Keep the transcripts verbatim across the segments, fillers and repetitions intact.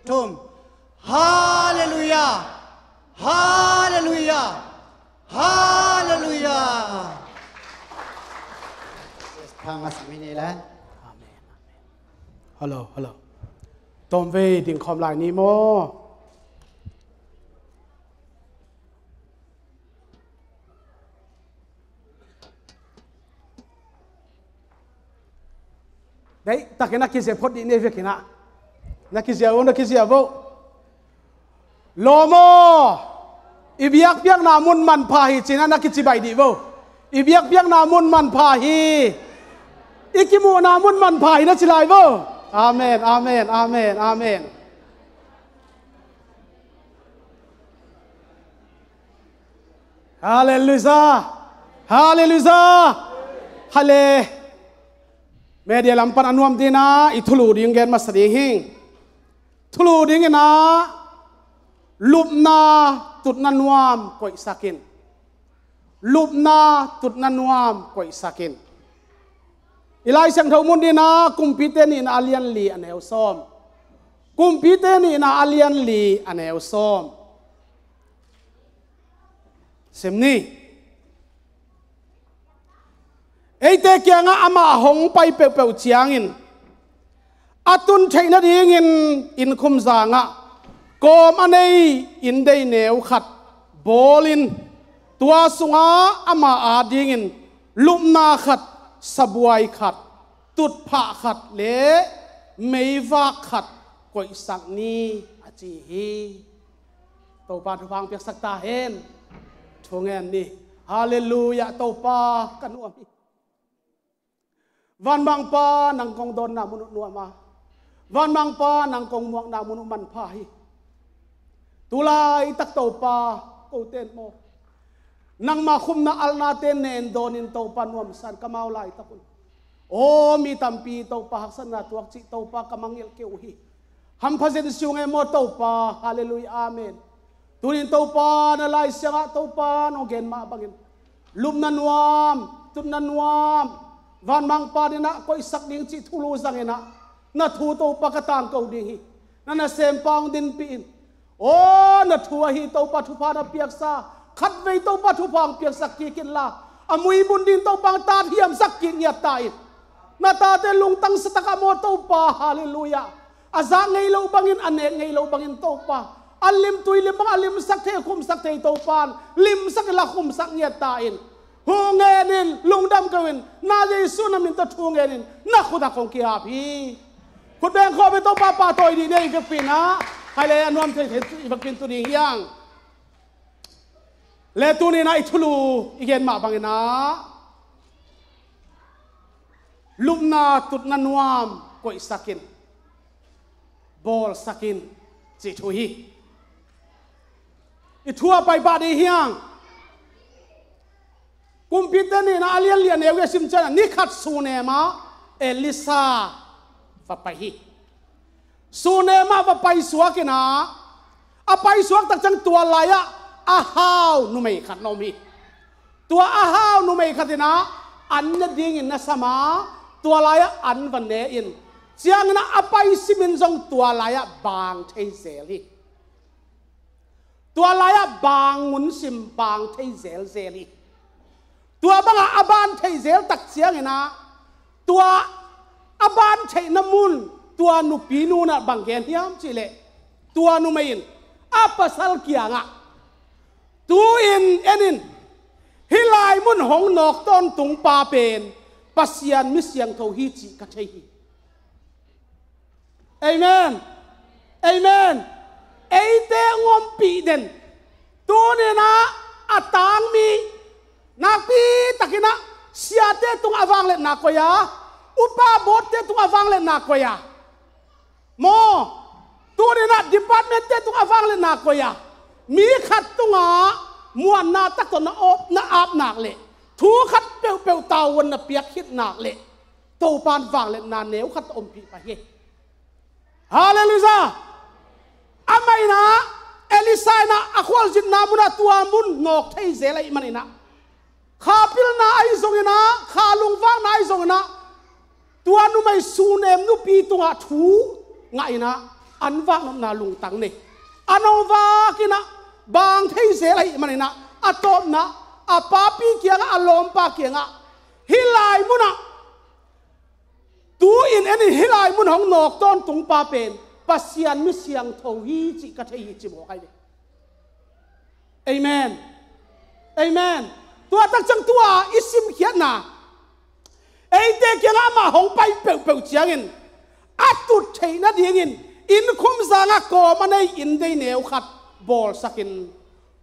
Thum. Halleluiah. Halleluiah. Halleluiah. Amen. Hello, hello. Tawmvei dingkhawm lai ni maw? Dei takin a kizia phot dih ni vekin ah. Na kizia vo, na kizia vo. Lawm aw, i biakpiakna mun manpha hi cinah na kicibai dih vo. I biakpiakna mun manpha hi. I kimuhna mun manpha hi na ci lai vo. Amen, amen, amen, amen. Halleluiah. Halleluiah. Hale. Media lam pan a nuam dinah i thulu ding gen masa ding hi. Thulu dinginah lupna tutna nuam koihsakin. Lupna tutna nuam koihsakin. I Lai Siangtho mun dinah Kumpite nihna a lian li a neu sawm. Kumpite nihna a lian li a neu sawm. Sim ni. Eite kiangah amah hong pai peuhpeuh ciangin a tun theih nadingin innkhum zangah kawm a nei inndei neu khat bawlin tua sungah ama adingin lupna khat, sabuai khat, tutphah khat le meivak khat koihsak ni a ci hi. Topa thupha hong piaksak ta hen. Thungen ni. Halleluiah, Topa ka nuam hi. Vanmangpa nang kong dawnna mun uh nuam a, Vanmangpa nang kong muakna mun uh manpha hi. Tulaitak Topa, kote in maw, nangma khumna alnate nen dawnin Topa nuamsan ka mau laitak un. Aw mi tampi Topa haksatna tuak cih Topa ka mangngilh kei uh hi. Hampha zen siung e maw Topa. Halleluiah, amen. Tunin Topa na Lai Siangah Topa nong gen mah bangin lupna nuam, tutna nuam, Vanmangpa dinah koihsak ding cih thulu zanginah na thu Topa ka tangko ding hi. Na nasempa hong dinpih in. Aw na thu ahi Topa thupha na piaksa, khatvei Topa thupha hong piaksak kik inla a muibun ding Topa hong tat hiamsak kik ngiat ta in. Na tate lungtang satak a maw Topa. Halleluiah. A zak ngei lo bangin, a nek ngei lo bangin Topa, a lim tui lim bang a limsak thei, a khumsak thei Topa in limsak inla khumsak ngiat ta in. Thu ngenin lungdam ko in, na Jesu na min tawh thu ngenin na khut ah kong kihap hi. Khut beng khawm in Topa pahtawi dih ni ei vekpi inah. Hai le a nuam thei thei i vekpi in tu ding hiang. Le tuninah i thulu i gen mah banginah lupna tutna nuam koihsakin, bawlsakin cih thu hi. I thu a paipah dih hiang. Kumpite nihna a lian li a neu i a sim cianah ni khat Sunem ah Elisha va pai hi. Sunem ah va paisuak inah a paisuak takciang tua lai-ah a hau numei khat na om hi. Tua a hau numei khat inah an ne dingin na sam a, tua lai-ah an va ne in, cianginah a pai simin zong tua lai-ah bang thei zel hi. Tua lai-ah bang ngun sim bang thei zelzel hi. Tua bangah a ban theih zel tak cianginah tua a ban theihna mun tua nupi nunah bang gen hiam cihleh, tua numei in a pasal kiangah, tu-in en in, hih lai mun hong nawk tawntung pa pen Pasian mi siangtho hi cih ka thei hi. Amen. Amen. Eite hong ompih den. Tuninah a tangmi nakpi takinah siate tungah a vangliatna koi a, upa bawtte tungah a vangliatna koi a, maw, tuninah departmentte tungah a vangliatna koi a, mi khat tungah muanna tak tawh na op, na ap nak leh, thu khat peuhpeuh tavuan na piak khit nak leh, Topa in vangliatna neu khat ompih pah hi. Halleluiah. Amah inah Elisha inah a khualzinna munah tua mun nawk thei zel ahih maninah, kha pilna ahi zonginah, kha lungvakna ahi zonginah, tua numei Sunem nupi tungah thu ngah inah, an vaknopna lungtang nei. An hong vak in ah bang thei zel ahih manin ah, a tawpna, a papi kiangah, a lawmpa kiangah, hih lai munah tu-in en in, hih lai mun hong nawk tawntungpa pen Pasian mi siangtho hi cih ka thei hi, ci mawk ahi ve. Amen. Amen. Tua tak ciang tua i simkhiatna, eite kiangah amah hong pai peuhpeuh ciangin a tut theih nadingin inn khumzangah kawm a nei inndei neu khat bawlsakin,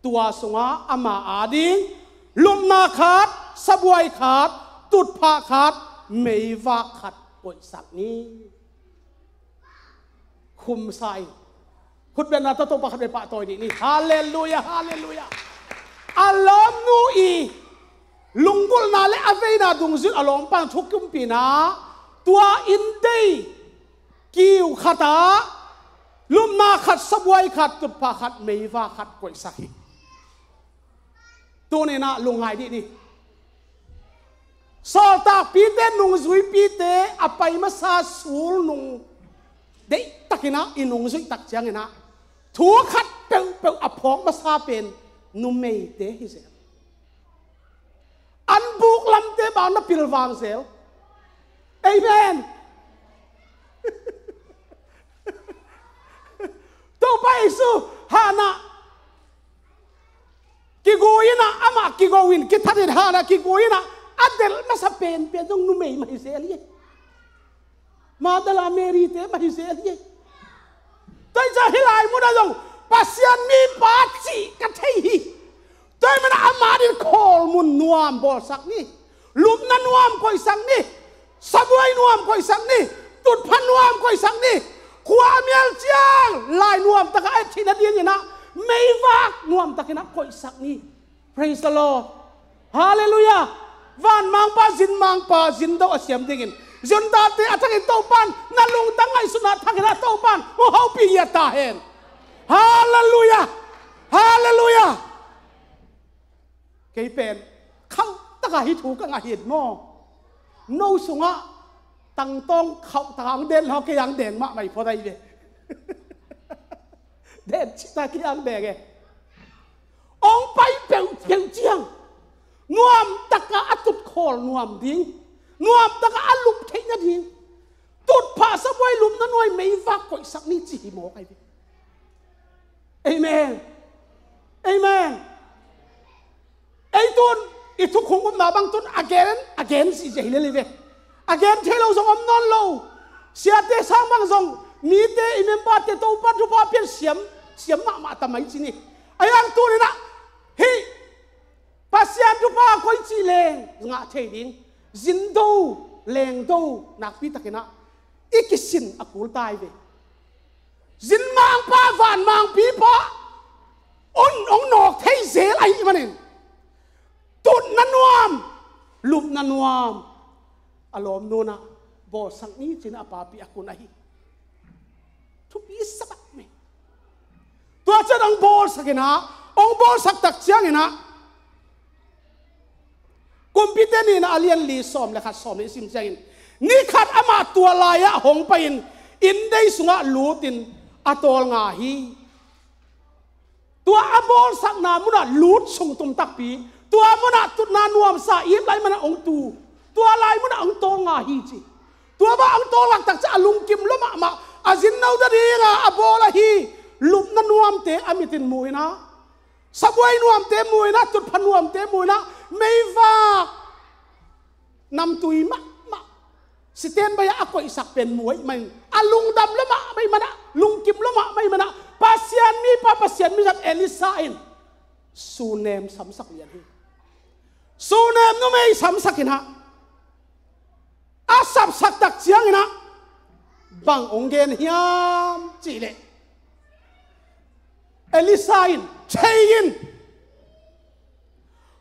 tua sungah ama ading lupna khat, sabuai khat, tutphah khat, meivak khat koihsak ni. Khumsa in khutbetna tawh Topa khat vei pahtawi dih ni. Halleluiah, halleluiah. A lawmnu i lunggulhna le a veina dungzui-in a lawmpa in thukimpihna, tua inndei kiu khatah lupna khat, sabuai khat, tutphah khat, meivak khat koihsak hi. Tuni-in ah lungngai dih ni. Sawltakpite, nungzuipite a pai masa sulnung deihtakin ah i nungzuih tak ciangin ah thu khat peuhpeuh a phawk masa pen numeite hi zel. An buk lamte bang na pilvang zel. Amen. Topa Jesu hanah kigui in ah, amah kigo in, kithat in, hanah kigui in ah a delh masa penpen zong numei mah hi zel hi. Magdala Mary-te mah hi zel hi. Tua hi ciang hih lai munah zong Pasian mipa cih ka thei hi. Tua ahih manin amah ading khawl mun nuam bawlsak ni. Lupna nuam koihsak ni. Sabuai nuam koihsak ni. Tutphah nuam koihsak ni. Khua a mial ciang lai nuam takah a et theih nadingin ah meivak nuam takin ah koihsak ni. Praise the Lord. Halleluiah. Vanmangpa, zinmangpa, zin do a siam dingin, zuntate a thakin Topan na lungtang ngaihsutna thakin ah Topan hong hopih ngiat ta hen. Halleluiah. Halleluiah. Kei pen khauh takah hih thu ka ngah hi maw. No sungah tangtawng khauh takah ang den lo, kei ang deng mahmah hi phot ahi ve. Den cih ta kei ang deng e. Hong pai peuhpeuh ciang nuam takah a tutkhawl nuam ding, nuam takah a lup theih nading, tutphah, sabuai, lupna nuam, meivak koihsak ni ci hi mawk ahi ve. Amen. Amen. Ei tun i thukhun upna bang tun a gen, a gen zihziah hi lel hi ve. A gen thei lo zong om nawn lo. Siate sang bang zong, mite, i member-te Topan thupha pian siam, siam mahmah ta mai ci ni. Ahi hang tuni-in ah hih Pasian thupha koi cih leng ngah thei ding, zin do, leng do nakpi takin ah i kisin a kul ta hi ve. Zinmangpa, vanmangpipa hong, hong nawk thei zel ahih manin, tutna nuam, lupna nuam a lawmnu in ah bawlsak ni ci-in a papi a kun ahi. Thupi sa bak mei. Tua ciang hong bawlsak in ah, hong bawlsak tak ciangin ah, Kumpite Nihna a lian li, sawm le khat, sawm le nih i sim ciangin, ni khat amah tua lai-ah hong pai-in inndei sungah lutin a tawlnga hi. Tua a bawlsakna munah lut sung tum takpi, tua munah tutna nuamsa it lai manah hong tu, tua lai munah hong tawlnga hi ci. Tua bang hong tawlngak tak ciang a lungkim lua mahmah, a zin no nadingin a bawl ahi lupna nuamte a mitin mu in ah, sabuai nuamte mu in ah, tutphah nuamte mu in ah, meivak namtui mahmah, siten bai-ah a koihsak pen mu ahih manin, a lungdam lua mahmah ahih manah, lungkim lua mahmah ahih manah, Pasian mipa, Pasian mizat Elisha in Sunem samsak lian hi. Sunem numei samsak in ah, a sapsak tak ciangin ah bang hong gen hiam cih leh, Elisha in, "Thei in,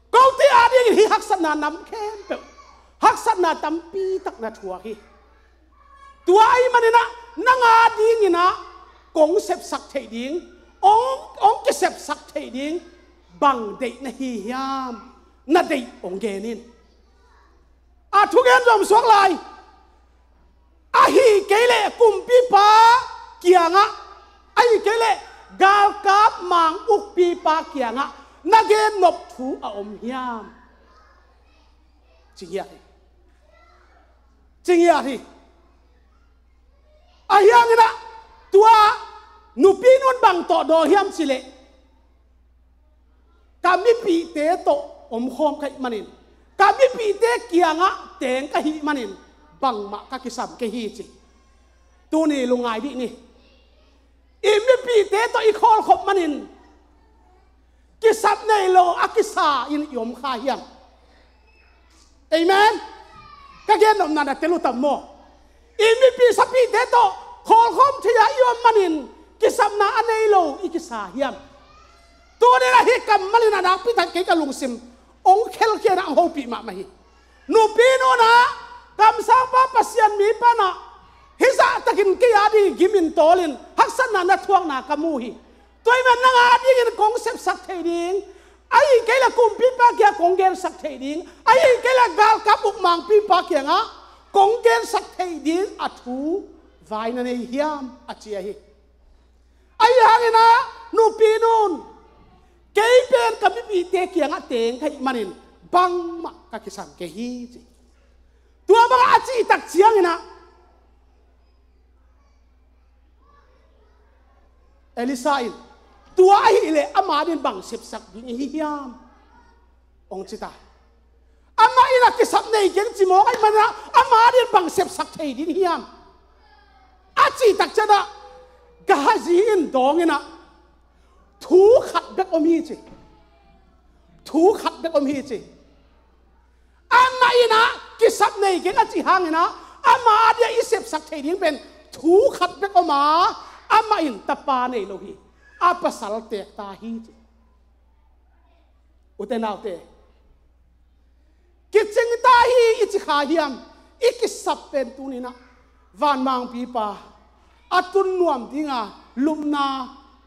kote adingin hih haksatna nam khempeuh, haksatna tampi tak na thuak hi. Tua ahih manin ah nang adingin ah kong sepsak theih ding, hong, hong kisepsak theih ding bang deih na hi hiam? Na deih hong gen in." A thugen zom suak lai. Ahih kei leh kumpipa kiangah Galkap mang ukpipa kiangah na gennop thu a om hiam? Ci ngiat hi. Ci ngiat hi. Ahi hanginah tua nupi nun bang tawh daw hiam cileh, ka mipihte tawh omkhawm ka hih manin, ka mipihte kiangah teng ka hih manin bangmah ka kisam kei hi ci. Tuni lungngai dih ni. I mipihte tawh i khawlkhop manin kisap nei lo a kisa in i om kha hiam? Amen. Ka gennopna na tel uh tam maw? I mipi sapihte tawh khawlkhawm thei-a i om manin kisapna a nei lo i kisa hiam? Tunin ahi kammalin a nakpi tak kei ka lungsim ong khelkhiatna ong hopih mahmah hi. Nupi nunah kamsangpa Pasian mi panah hizahtakin kei a ding gimin tawlin haksatna na thuakna ka mu hi. Tua ahih man nang a dingin kong sepsak thei ding, ahi kei le kumpipa kiangah kong gensak thei ding, ahi kei le galkap ukmangpipa kiangah kong gensak thei ding a thu vai na nei hiam a ci ahi. Ahi hanginah nupi nun, kei pen ka mipihte kiangah teng ka hih manin bangmah ka kisam kei hi ci. Tua bangah a cihtak cianginah Elisha in, tua ahileh ama din bang sepsak ding ihi hiam? Ong cita. Amah in a kisap nei keng ci mawk ahih manah ama din bang sepsak thei ding hiam? A cihtak cianah Gehazi in dawnginah thu khat bek om hi ci. Thu khat bek om hi ci. Amah inah kisap nei keng a cih hanginah ama a dia i sepsak thei ding pen thu khat bek om a, amah in tapa nei lo hi. A pasal teek ta hi ci. Ute naute, kicing ta hi i ci kha hiam? I kisap pen tuninah vanmangpipa a tun nuam dinga lupna,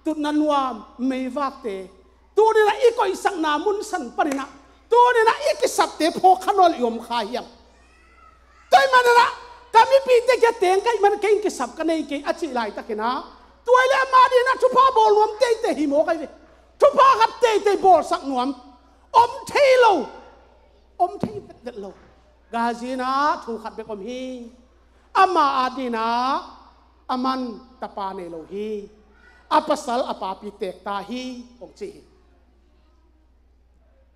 tutna nuam meivakte tuninah i koihsakna munsan paninah tuninah i kisapte phawk kha nawn i om kha hiam? Tua ahih maninah ka mipihte kiang teng ka hih man kei in kisap ka nei kei a cih laitakinah tua ahih leh ama dinah thupha bawl nuam teitei hi mawk ahi ve. Thupha khat teitei bawlsak nuam om thei lo. Om thei vetvet lo. Gehazi inah thu khat bek om hi. Ama a dinah aman tapa nei lo hi. A pasal a papi teek ta hi, ong ci hi.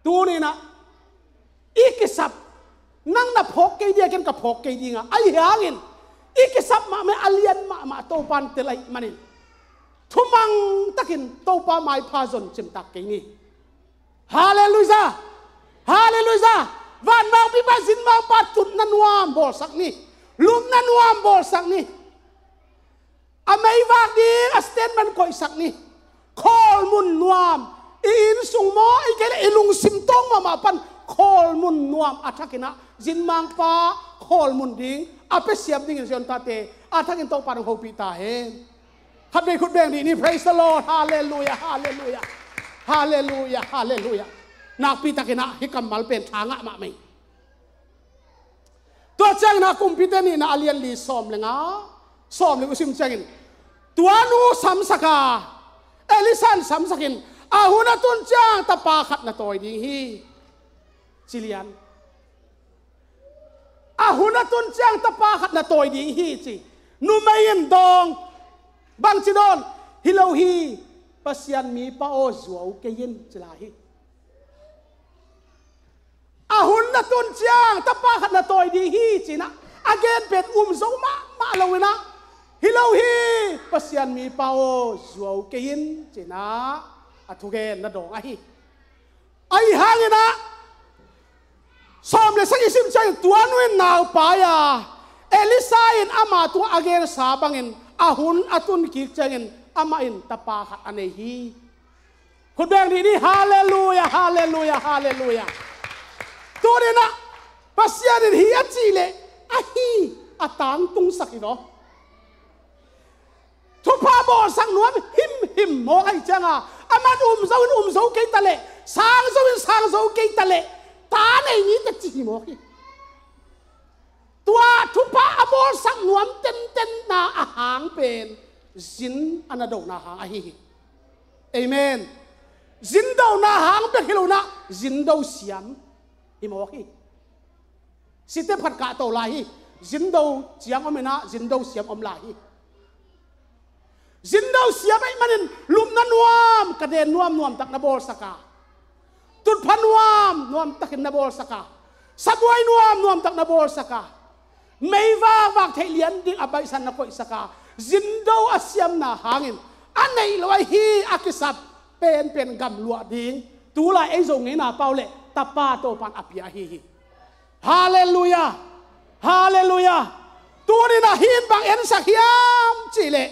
Tuninah i kisap, nang na phawk kei ding a, ken ka phawk kei ding a, ahi hangin i kisap mahmah a lian mahmah Topan tel ahih manin thumang takin Topa maipha zon cimtak kei ni. Halleluiah. Halleluiah. Vanmangpipa zinmangpa tutna nuam bawlsak ni. Lupna nuam bawlsak ni. A meivak ding a statement koihsak ni. Khawlmun nuam, i inn sung maw, i kei le i lungsim tawng mahmah pan khawlmun nuam a thakinah zinmangpa khawlmun ding a pia siam dingin Zion tate a thakin Topa nong hopih ta hen. Khat vei khut beng dih ni. Praise the Lord. Halleluiah, halleluiah. Halleluiah, halleluiah. Nakpi takinah hih kammal pen tha ngah mahmah hi. Tua ciangin a Kumpite nihna a lian li sawm le nga, sawm le nga sim ciangin tua nu samsak a, Elisha in samsakin a hun a tun ciang tapa khat na tawi ding hi ci lian. A hun a tun ciang tapa khat na tawi ding hi ci. Numei in dawng bangci dawn hi lo hi. Pasian mipa aw zuau kei in ci lai hi. A hun na tun ciang tapa khat na tawi ding hi cinah a gen pen um zo mahmah loinah hi lo hi. Pasian mipa aw zuau kei in cinah a thugen na dawng ahi. Ahi hanginah sawm le sagih sim ciangin tua nu in naupai a, Elisha in ama tungah a gensa bangin a hun a tun kik ciangin amah in tapa khat a nei hi. Khut beng dih ni. Halleluiah, halleluiah, halleluiah. Tuninah Pasian in hi a cih leh ahi a tangtungsak hi lo. Thupha bawlsak nuam himhim mawk ahi cianga aman um zo in um zo kei ta leh, sang zo in sang zo kei ta leh, ta nei ni teh ci hi mawk hi. Tua thupha a bawlsak nuam tentenna a hang pen zin a na dona hang ahi hi. Amen. Zindo na hang bek hi lo in ah, zindo siam hi mawk hi. Sitep khat kahto lai hi. Zindo ciang om in ah, zindo siam om lai hi. Zindo siam ahih manin lupna nuam, ka den nuam nuam tak na bawlsak a, tutpha nuam nuam takin na bawlsak a, sabuai nuam nuam tak na bawlsak a, meivak vak theih lian ding a baihsan na koihsak a, zindo a siamna hangin a neih lo ahi a kisap penpen gamluah ding tulai ei Zo ngeina pau le tapa Topan a pia ahi hi. Halleluiah. Halleluiah. Tuni in ah hih in bang ensak hiam cih leh,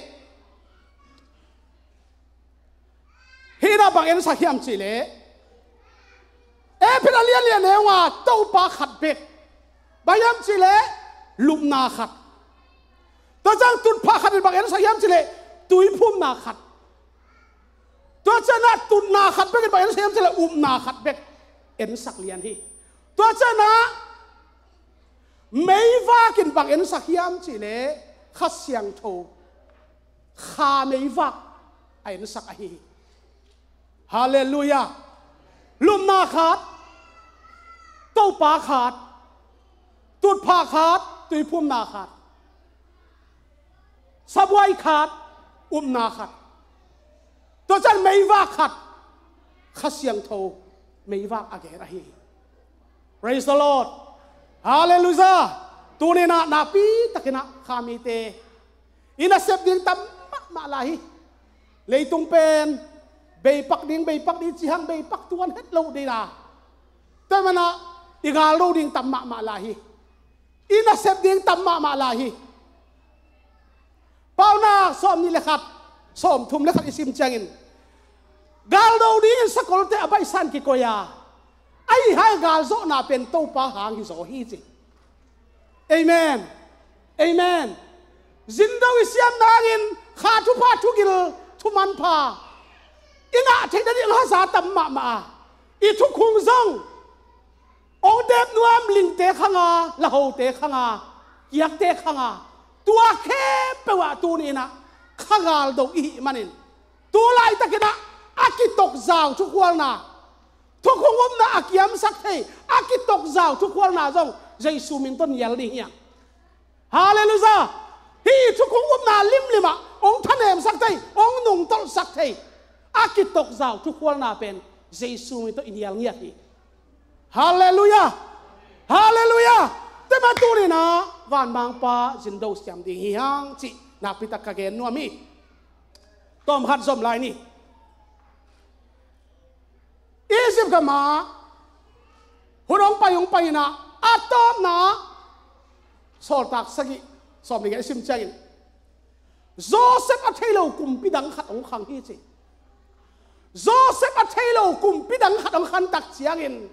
hih in ah bang ensak hiam cih leh, Efesa lian li a neu nga, Topa khat bek. Bang hiam cih leh, lupna khat. Tua ciang tutphah khat in bang ensak hiam cih leh, tuiphumna khat. Tua ciang ah tutna khat bek in bang ensak hiam cih leh, upna khat bek ensak lian hi. Tua ciang ah meivak in bang ensak hiam cih leh, Kha Siangtho, Kha meivak a ensak ahi hi. Halleluiah. Lupna khat, Topa khat, tutphah khat, tuiphumna khat, sabuai khat, upna khat. Tua ciang meivak khat, Kha Siangtho meivak a gen ahi hi. Praise the Lord. Halleluiah. Tuni in ah nakpi takin ah Kha mite i nasep ding tam mahmah lai hi. Leitung pen beipak ding, beipak ding ci hang, beipak tuan het lo ding a, tua man ah i galdo ding tam mahmah lai hi. I nasep ding tam mahmah lai hi. Paunak sawmnih le khat, sawmthum le khat i sim ciangin, galdo dingin sakolte a baihsan kikoih a, ahi hang galzawhna pen Topa hang hi zaw hi ci. Amen. Amen. Zindo i siam nangin kha thupha, thugil, thumanpha i ngah theih nading haza tam mahmah a, i thukhung zong hong dep nuam lingte khang a, lahote khang a, kiakte khang a, tua khempeuh ah tuni in ah kha galdo i hih manin, tu laitakin ah a kitok zau thukhualna, thukhung upna a kiamsak thei a kitok zau thukhualna zong Jesu min tawh nial ding hi hang. Halleluiah. Hih thukhung upna limlim ah hong thanemsak thei, hong nungtolhsak thei a kitok zau thukhualna pen Jesu min tawh i nial ngiat hi. Halleluiah. Halleluiah. Tua man tuni in ah vanmangpa zindo siam ding hi hang cih nakpi tak ka gen nuam hi. Tawm khat zom lai ni. Egypt gam ah hun hong pai, hong pai in ah, a tawpna Sawltak sagih, sawmnih le giat i sim ciangin, Joseph a thei lo kumpi dang khat hong khang hi ci. Joseph a thei lo kumpi dang khat hong khang tak ciangin,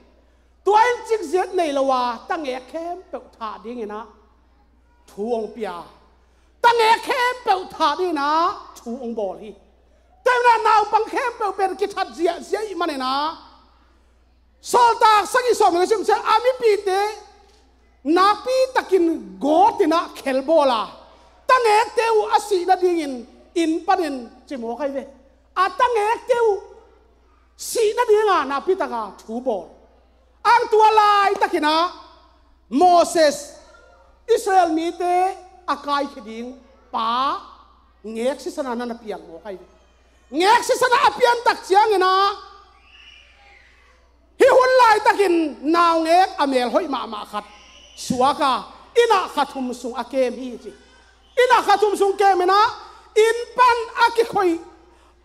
tua in cikziat nei lo a, tangek khempeuh thah dingin ah thu hong pia. Tangek khempeuh thah dingin ah thu hong bawl hi. Tua in ah naupang khempeuh pen kithat ziahziah ahih manin ah, Sawltak sagih, sawmnih le giat i sim ciang, a mipite nakpi takin gawt in ah khelbawl a, tangekte uh a sih nadingin inn panin ci mawk ahi ve. A tangekte uh sih nading a nakpi tak a thu bawl. Ang tua laitakin ah Moses, Israel mite a kaikhia ding pa ngek sisan a na na piang mawk ahi ve. Ngek sisan a a pian tak ciangin ah, hih hun laitakin naungek a mel hoih mahmah khat suak a, inn ah kha thum sung a kem hi ci. Inn ah kha thum sung kem in ah, inn pan a kikhoih,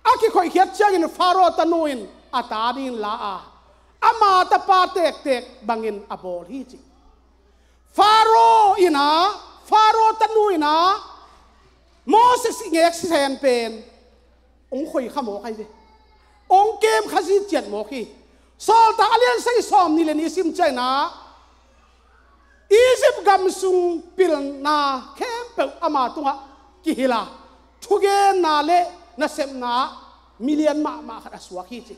a kikhoih khiat ciangin Faro tanu in a ta dingin la a, ama tapa tektek bangin a bawl hi ci. Faro in ah, Faro tanu in ah Moses i ngek sisan pen hong khoi kha mawk ahi ve. Hong kem kha ziciat mawk hi. Sawltak a lian sagih, sawmnih le nih i sim ciangin ah, Egypt gam sung pilna khempeuh ama tungah kihilh a, thugenna le nasepna ah milian mahmah khat a suak hi ci.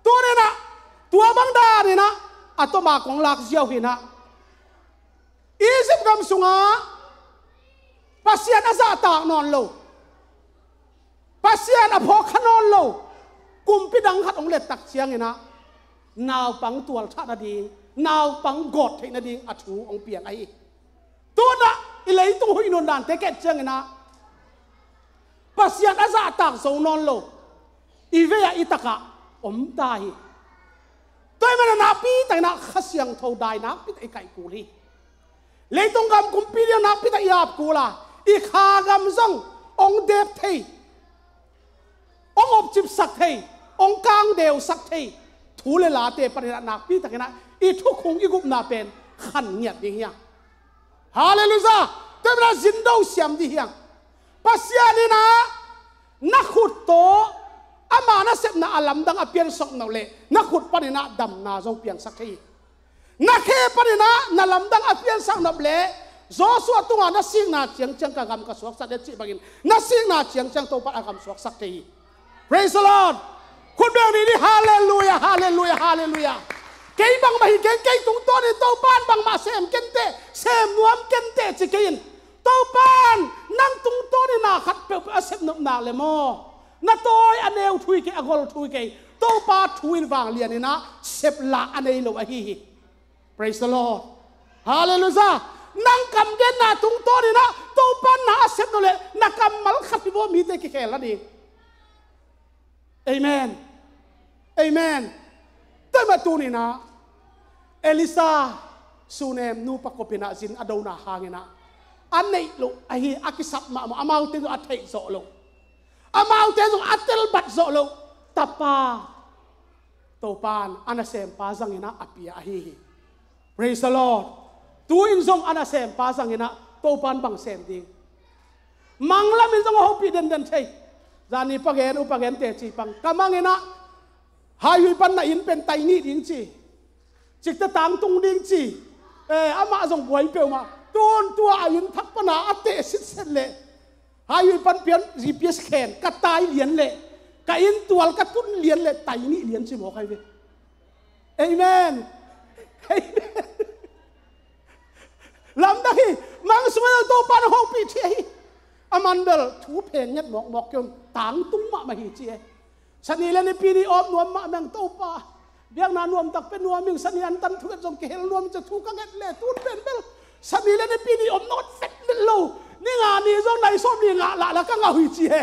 Tuni in ah tua bang danin ah a tawm a kong lak ziau hi in ah, Egypt gam sungah Pasian a zahtak nawn lo, Pasian a phawk kha nawn lo kumpi dang khat hong let tak ciangin ah naupang tualthah nading, naupang gawt theih nading a thu hong piang ahi hi. Tun ah i leitung huih nundante ka et ciangin ah Pasian a zahtak zo nawn lo i vei ah i tak ah om ta hi. Tua ahih manin ah nakpi takin ah Kha Siangtho dai nakpi tak i kaih kul hi. Leitung gam kumpi ding nakpi tak i ap kul a, i kha gam zong hong dep thei, hong opcipsak thei, hong kangdeusak thei thu le late panin ah nakpi takin ah i thukhung i gupna pen khan ngiat ding hi hang. Halleluiah. Tua ahih manin ah zindo siam ding hi hang. Pasian in ah na khut tawh ama nasepna a lamdang a piansak nop leh na khut panin ah damna zong piangsak thei hi. Na khe panin ah na lamdang a piansak nop leh Joshua tungah na sikna ciangciang ka gam ka suaksak ding cih bangin na sikna ciangciang Topa in a gam suaksak thei hi. Praise the Lord. Khut beng ni ni, halleluiah, halleluiah, halleluiah. Kei bangmah hi keng, kei tungtawnin Topa in bangmah sem kenteh, sem nuam kenteh ci kei in. Topa in nang tungtawnin na khat peuhpeuh a sep nop nak leh maw, na tawi a neu thu hi kei, a gol thu hi kei, Topa thu in vanglian in ah sep lah a nei lo ahi hi. Praise the Lord. Halleluiah. Nang kam genna tungtawnin ah Topa in na a sep nop leh na kammal khat hi vua, mite kikhel a ding. Amen. Amen. Tua ahih manin tuni-in ah Elisha Sunem nupa kopin ah zin a dona hangin ah a neih loh ahi a kisap mahmah, amaute zong a theih zawh loh, amaute zong a telbat zawh loh tapa Topa in a nasempa zangin ah a pia ahi hi. Praise the Lord. Tu-in zong a nasempa zangin ah Topa in bang sem ding? Manglam in zong a hopih denden thei. Zani pagen, upagen teci pang ka mangin ah, highway pan na inn pen tai nih ding ci, cikte tangtung ding ci. Eh, amah zong buai peuhmah. Tun tua a inn thak pana a teh sitset leh, highway pan pian G P S khen ka tai lian leh, ka inn tual ka tun lian leh tai nih lian ci mawk ahi ve. Amen. Amen. Lamdang hi. Mang sung a Topa in a hopih thei hi. A man bel thu pheng nget mawkmawk kei un, tangtung mahmah hi ci hi. Sani le nipi ni awp nuam mah meng Topa, biakna nuamtak pia nuam ing, sani antan thunget zong kihel nuam ing ci thu ka nget leh tun pen bel sani le nipi ni om nawn vet met lo. Ni nga ni zong nai sawm ni ngah lahlah ka ngah uh hi ci hi.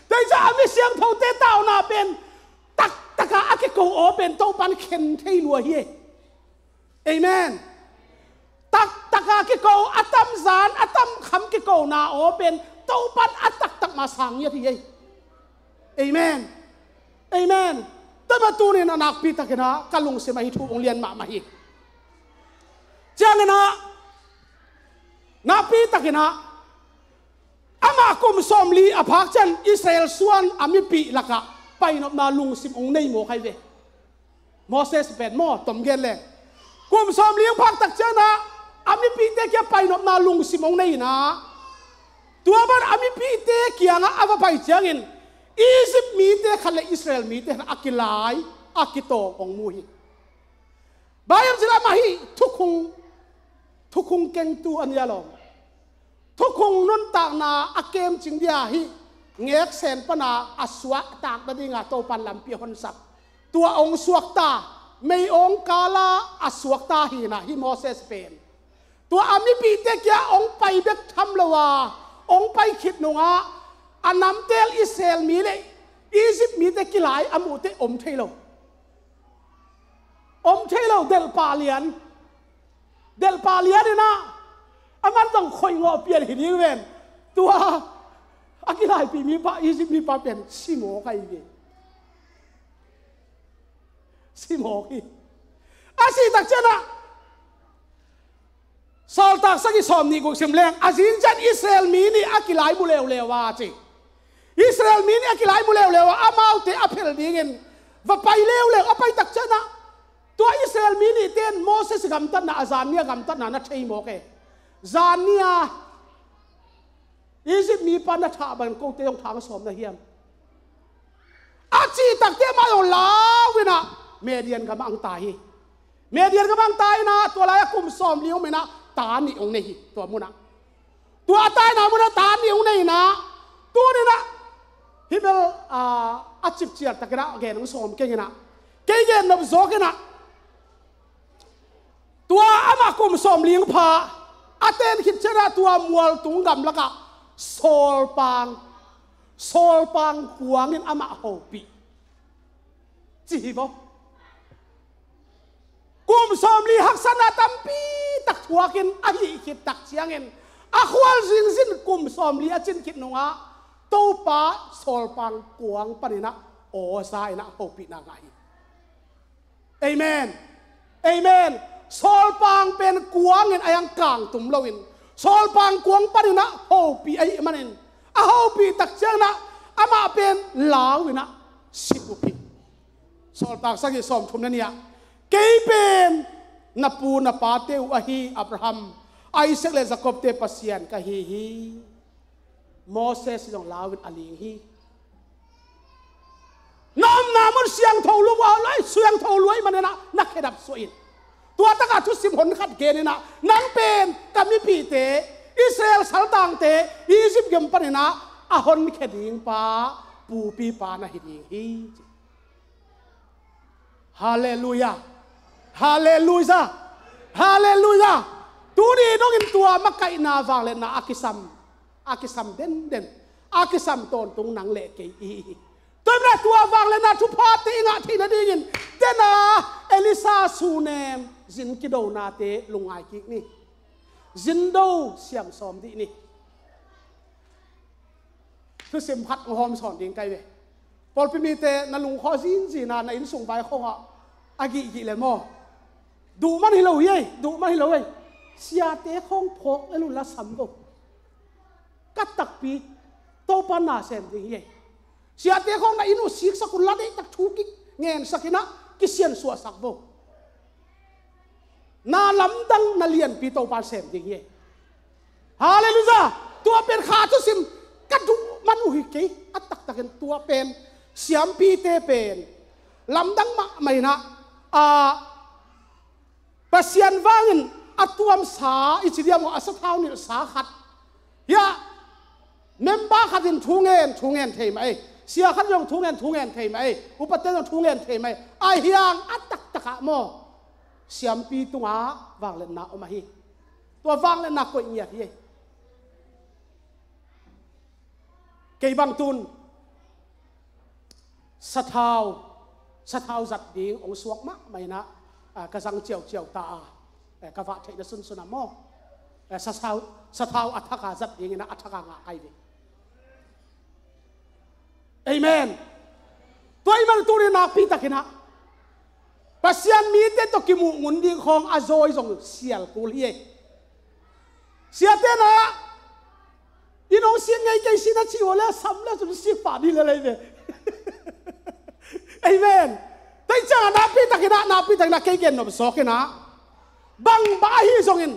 Tua ciang a mi siangthote tauna pen taktaka a kiko aw pen Topa in khen thei lua hi. Amen. Taktaka kiko, a tamzan a tamkham kikona aw pen Topa in a taktak mah sang ngiat hi. Amen. Amen. Tua ahih manin tuni-in a nakpi takin ah ka lungsim ah hih thu hong lian mahmah hi. Ciangin ah nakpi takin ah amah kum sawmli a phak ciang Israel suan a mipih lakah painopna lungsim hong nei mawk ahi ve. Moses pen maw, tom gen leng, kum sawmli hong phak tak ciangin ah a mipihte kiang painopna lungsim hong nei in ah, tua ban a mipihte kiangah a va pai ciangin Egypt mite khat le Israel mite khat a kilai, a kitawng hong mu hi. Bang hiam cih leh amah hih thukhung, thukhung kengtu a nih a lawm. Thukhung nuntakna a kemcing dia hih ngeksen pana a suahtak nadinga Topa in lampi a honsak. Tua hong suakta, mei hong kala a suakta hi in ah hih Moses pen tua a mipihte kiang hong pai bek tham lo a, hong pai khit nungah a namtel Israel mi le Egypt mite kilai a muh teh om thei lo. Om thei lo, delhpah lian. Delhpah lian in ah, a man zong khoih ngawh pian hi ding ven. Tua a kilaipih mipa, Egypt mipa pen si mawk ahi ve. Si mawk hi. A sih tak ciangin ah Sawltak sagih sawmnih guk sim leng, a zing ciang Israel mi nih a kilai mu leuleu a ci. Israel mi nih a kilai mu leuleu a, amaute a phel dingin va pai leuleu a, pai tak ciangin ah tua Israel mi nihte in Moses gamtatna, a zan ni a gamtatna na thei mawk e. Zan ni a Egypt mipa na thah bangin kote zong thang sawm na hiam? A cih takte amah zong lau in ah Midian gamah hong tai hi. Midian gamah hong tai in ah tua lai-ah kum sawmli om in ah ta nih hong nei hi tua munah. Tua a taina munah ta nih hong nei inah, tuninah himel a cipcial takinah gen hong sawm kenginah, kei gen nop zawkinah, tua amah kum sawmli hong pha a ten khit cianah tua mualtung gamlakah sawlpang, sawlpang kuangin amah hopih ci hi vaw. Kum sawmli haksatna tampi tak thuakin a hih khit tak ciangin a khual zingzin kum sawmli a cin khit nungah Topa sawlpang kuang paninah aw za inah hopihna ngah hi. Amen. Amen. Sawlpang pen kuangin a hiang kangtum loin sawlpang kuang paninah hopih ahih manin a hopih tak cianginah amah pen lau inah si up hi. Sawltak sagih sawmthum le nih ah, kei pen na pu na pate uh ahi Abraham, Isaac le Jacob-te Pasian ka hi hi. Moses zong lau in a ling hi. Na omna mun siangtho lum uh a, siangtho lum ahih maninah na khedap suah in. Tua takah thusim honkhat geninah, nang pen ka mipihte, Israel saltangte Egypt gam paninah a honkhia ding pa, pupi pa na hi ding hi. Halleluiah. Halleluiah. Halleluiah. Tuni dongin tua makaihna vangliatna a kisam, a kisam denden, a kisam tawntung nang le kei i hi. Tua ahih manin tua vangliatna thuphate i ngah theih nadingin dena Elisha Sunem zin kidonate lungngai kik ni. Zindo siam sawm dih ni. Thusim khat hong hawm sawn ding kai ve. Pawlpi mite na lungkhaw zinzina na innsung vai khawngah a gihgih le maw? Duh man hi lo hi ei, duh man hi lo ei. Siate khawng phawk le lun la sam ko. Ka takpi Topa na sem ding hi ei. Siate khawng na inn uh siksak un la deihtak thu kik ngensakinah kisiansuahsak vo. Na lamdang na lianpi Topa sem ding hi. Halleluiah. Tua pen kha thusim ka duh man uh hi kei. A taktakin tua pen siampite pen lamdang mahmah inah a Pasian vangin a tuamsa i ci diam aw, a sathau nilhsa khat hiah member khatin thu ngen thu ngen thei mah ei. Sia khat zong thu ngen thu ngen thei mah ei. Upate zong thu ngen thei mah ei. A hiang a taktakah maw siampi tungah vangliatna om ahi. Tua vangliatna koih ngiat hi ei. Kei bang tun sathau, sathau zat ding hong suak mahmah inah, ah, ka zang ciauciau ta a, eh, ka vah theihna sunsun a maw, eh, sathau, sathau a thaka zat dinginah a thaka ngah kai ve. Amen. Tua ahih manin tuni nakpitakinah Pasian mite tawh kimuh ngun ding khawng a zawi zong sial kul hi ei. Siate na in hong sik ngei kei si na cih uh le sam le sun sik pah dih le lei ve. Amen. Tei ciangah nakpitakinah, nakpitakinah kei gen nop zawkinah bang bang ahi zongin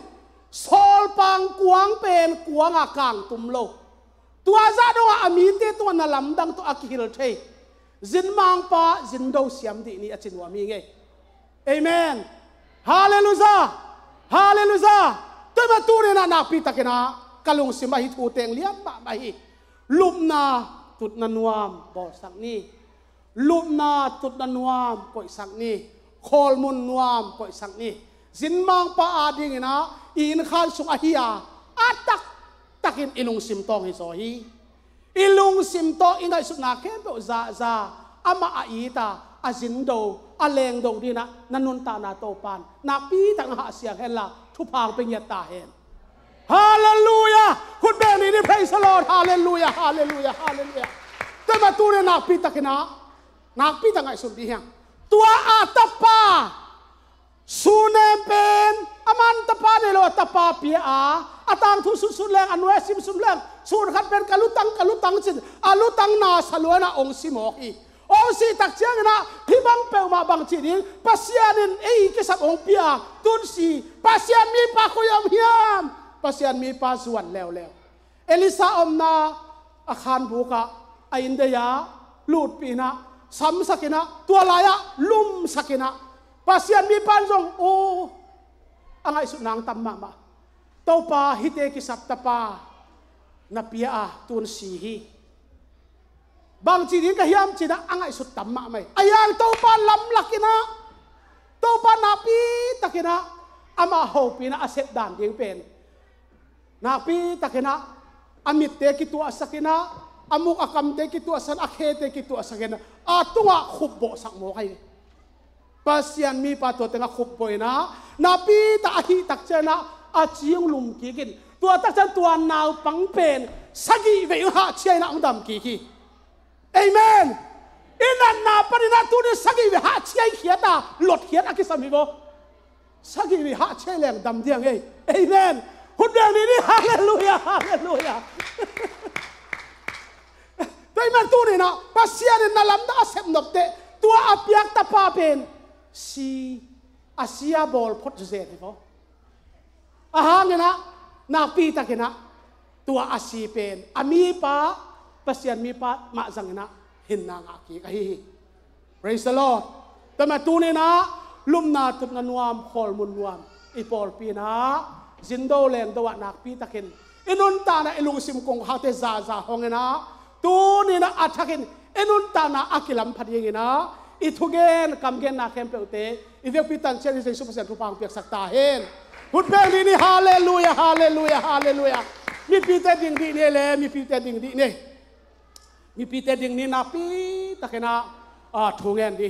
sawlpang kuang pen kuanga kangtum lo. Tua zah dongah a mite tungah na lamdang tawh a kihil thei zinmangpa zindo siam dih ni a ci nuam hi ngei. Amen. Halleluiah. Halleluiah. Tua ahih manin tuninah nakpitakinah ka lungsim ahi thu teng lian mahmah hi. Lupna tutna nuam bawlsak ni. Lupna tutna nuam koihsak ni. Khawlmun nuam koihsak ni. Zinmangpa adinginah i innkhan sung ahi a, a taktakin i lungsim tawng hi zaw hi. I lungsim tawh i ngaihsutna khempeuh zahza amah a it a, a zindo, a lengdo dinah na nuntakna Topan nakpitak na hahsiang henla thupha hong pia ngiat ta hen. Halleluiah. Khut beng ni ni, praise the Lord. Halleluiah. Halleluiah. Halleluiah. Tua ahih manin tuninah nakpitakinah nakpitak ngaihsun dih hiang. Tua a tapa Sunem pen a man tapa nei lo, a tapa pia a, a tangthu sunsut leng, a nuai a simsum leng, sun khat pen ka lutang, ka lutang cin a lutang na saluanah hong si mawk hi. Hong sih tak cianginah hih bang peuhmah bangci ding, Pasian in ei kisam hong pia a tunsi, Pasian mipa koi a om hiam? Pasian mipa zuan leuleu. Elisha omna a khanbukah a inndei-ah lutpihinah samsakinah tua lai-ah lumsakinah Pasian mipa in zong aw a ngaihsutna hong tam mahmah. Topa hihte kisap tapa na pia a tun si hi. Bangci ding ka hiam cinah a ngaihsut tam mahmah hi. A yang Topa lamlakinah, Topa nakpitakinah amah hopinah a sep dan ding pen nakpitakinah a mitte kituahsakinah, a muk a kamte kituahsakin, a khete kituahsakinah a tungah khupbawhsak mawk ahi. Pasian mipa tua tengah khupbawh inah nakpita ahih tak cianah a ciing lum kikin, tua tak cian tua naupang pen sagih vei hahcia inah hong dam kik hi. Amen. I natna paninah tuni sagih vei hahcia khiat a lotkhiat a kisam hi vaw. Sagih vei hahcia leng dam diang ei. Amen. Hun beng ni ni, halleluia, halleluia. Tua ahih man tuninah Pasian in na lamdang a sepnop teh tua a piak tapa pen si, a si a bawl phot zen hi vaw. Ahanginah nakpitakinah tua a si pen a mipa, Pasian mipa mah zanginah hinna ngah kik ahi hi. Praise the Lord. Tua mah tuninah lupna tupna nuam, khawlmun nuam i pawlpi inah zindo lengdo ah nakpitakin i nuntakna, i lungsim kongkhakte zaza honginah tuninah a thakin i nuntakna a kilampha dinginah i thugen kamgenna khempeuhte i vekpi tancian i Jesu Pasian thupha hong piaksak ta hen. Hun beng ni ni, halleluia, halleluia, halleluia. Mipite ding dih ni le, mipite ding dih ni. Mipite ding ni, nakpitakinah a thu ngen dih.